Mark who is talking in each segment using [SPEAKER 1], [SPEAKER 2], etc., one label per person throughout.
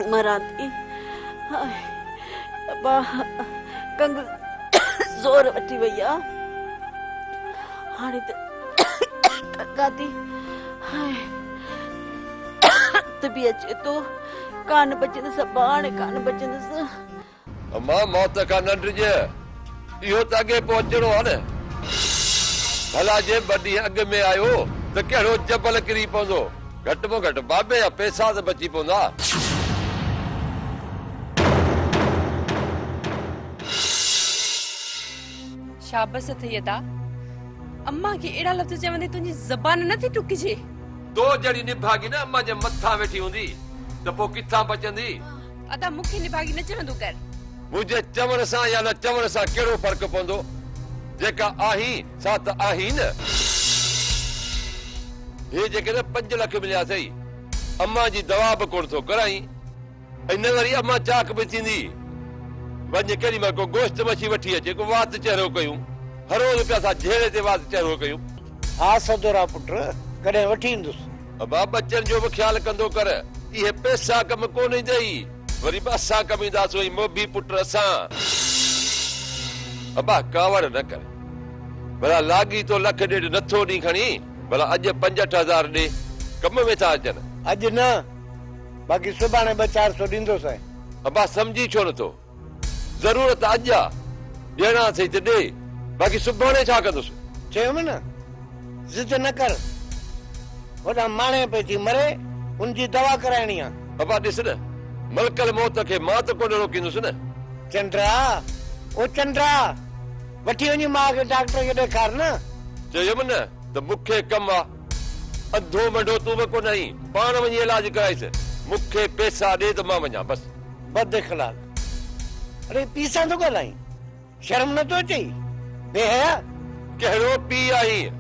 [SPEAKER 1] مران ٿي. هاء ابا ڪنگ زور وٺي وئي آ. هاڻي ته ٿڪان ٿي. هاء رت به اچي ٿو. ڪانه بچندس ابا هاڻي ڪانه بچندس.
[SPEAKER 2] اما موت کان نه ڊڄ، اهو ته اڳي پوء اچڻو آ نه. ڀلا جي ٻه ڏينهن اڳ ۾ آيو ته ڪهڙو جبل ڪري پوندو. گهٽ ۾ گهٽ بابي جا پئسا ته بچي پوندا.
[SPEAKER 3] شابس اٿئي ادا. اما کي اهڙا لفظ چوندي تنهنجي زبان نه ٿي ٽڪجي.
[SPEAKER 2] تو جهڙي نڀاڳي نه اما جي مٿان ويٺي هوندي ته پوء ڪٿان بچندي.
[SPEAKER 3] ادا مون کي نڀاڳي نه چوندو ڪر.
[SPEAKER 2] منهنجي چوڻ سان يا نه چوڻ سان ڪهڙو فرق پوندو؟ جيڪا آهين سا ته آهين نه. هي جيڪڏهن پنج لک مليا اٿئي، امان جي دوا به ڪونه ٿو ڪرائين ۽ نه وري امان چاڪ به ٿيندي. وڃ ڪيڏي مهل ڪو گوشت مڇي وٺي اچ، ڪو وات چهرو ڪيون. هر روز پيا ٿا جهيڙي تي وات چهرو ڪيون.
[SPEAKER 4] ها سدورا پٽ، ڪڏهن وٺي ايندس.
[SPEAKER 2] ابا ٻچن جو به خيال ڪندو ڪر، اهي پئسا ڪم ڪونه ايندئي، وري به اسان ڪم اينداسون ۽ موڀي پٽ اسان. ابا ڪاوڙ نه ڪر، ڀلا لاڳيتو لک ڏيڍ نٿو ڏين کڻي، ڀلا اڄ پنج اٺ هزار ڏي، ڪم ۾ ٿا اچن.
[SPEAKER 4] اڄ نه، باقي سڀاڻي ٻه چار سو ڏيندوسانء.
[SPEAKER 2] ابا سمجهين ڇو نٿو؟ ضرورت اڄ آ، ڏيڻا اٿئي ته ڏي، باقي سڀاڻي ڇا ڪندس؟
[SPEAKER 4] چيم نه، ضد نه ڪر، هوڏانهن ماڻهي پئي ٿي مري، ان جي دوا ڪرائڻي آ.
[SPEAKER 2] ابا ڏس نه، ملڪ الموت کي مان ته ڪونه روڪيندس نه.
[SPEAKER 4] چنڊا، او چنڊا، وٺي وڃي ماء کي ڊاڪٽر کي ڏيکار نه.
[SPEAKER 2] چيم نه ته مون کي ڪم آ، انڌو منڍو تون به ڪونه آهين، پاڻ وڃي علاج ڪرائيس، مون کي پئسا ڏي ته مان وڃان بس.
[SPEAKER 4] بد اخلاق! اڙي پيء سان ٿو ڳالهائين، شرم نه ٿو اچئي؟ بي حيا!
[SPEAKER 2] ڪهڙو پيء آهين،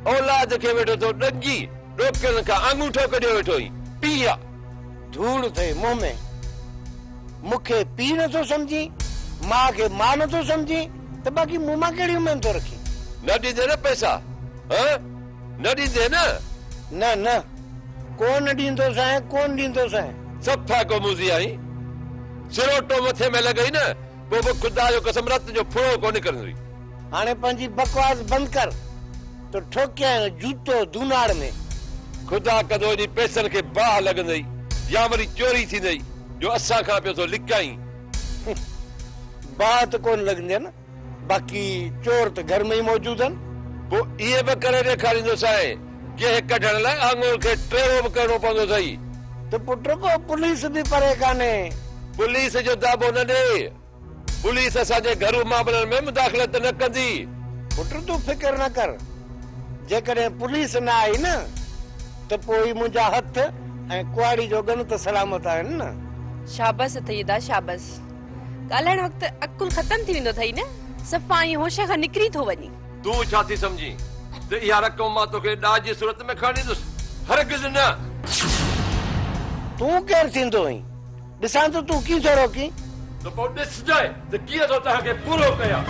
[SPEAKER 2] اولاد کي ويٺو ٿو ڏنگين، ڏوڪڙن کان آڱوٺو ڪڍيو ويٺو آهين، پيء آ.
[SPEAKER 4] ڌوڙ اٿئي منهن ۾، مون کي پيء نه ٿو سمجهين، ماء کي ماء نه ٿو سمجهين ته باقي مون مان ڪهڙي اميد ٿو رکين؟
[SPEAKER 2] نه ڏيندين نه پئسا، هان؟ نه ڏيندين نه؟
[SPEAKER 4] نه نه، ڪونه ڏيندوسانء، ڪونه ڏيندوسانء.
[SPEAKER 2] صفا ڪو موذي آهين. سروٽو مٿي ۾ لڳئي نه، پوء به خدا جو قسم رت جو ڦڙو ڪونه نڪرندوئي.
[SPEAKER 4] هاڻي پنهنجي بڪواس بند ڪر ته ٺوڪيانء جوتو دوناڙ ۾.
[SPEAKER 2] خدا ڪندو انهي پئسن کي باهه لڳندئي يا وري چوري ٿيندئي جو اسان کان پيو ٿو لڪائين.
[SPEAKER 4] باهه ته ڪونه لڳندين. باقي چور ته گهر ۾ ئي موجود آهن.
[SPEAKER 2] پوء ائين به ڪري ڏيکاريندوسانء، گيهه ڪڍڻ لاء آڱر کي ٽيڙو به ڪرڻو پوندو اٿئي.
[SPEAKER 4] ته پٽ پوء پوليس به پري ڪانهي.
[SPEAKER 2] پوليس جو داٻو نه ڏي. پوليس اسان جي گهرو معاملن ۾ مداخلت نه ڪندي.
[SPEAKER 4] پٽ تون فڪر نه ڪر، جيڪڏهن پوليس نه آئي نه ته پوء هي منهنجا هٿ ۽ ڪهاڙي جو ڳن ته سلامت آهن نه.
[SPEAKER 3] شابس اٿئي ادا شابس. ڳالهائڻ وقت عقل ختم ٿي ويندو اٿئي نه، صفا ائين هوش کان نڪري ٿو وڃين.
[SPEAKER 2] تون ڇا ٿي سمجهين ته اها رقم مان توکي ڏاج جي صورت ۾ کڻڻ ڏيندس؟ هرگز نه!
[SPEAKER 4] تون ڪير ٿيندو آهين؟ ڏسان ته تون ڪيئن ٿو روڪين؟
[SPEAKER 2] ته پوء ڏسجانء ته ڪيئن ٿو توهان کي پورو ڪيان.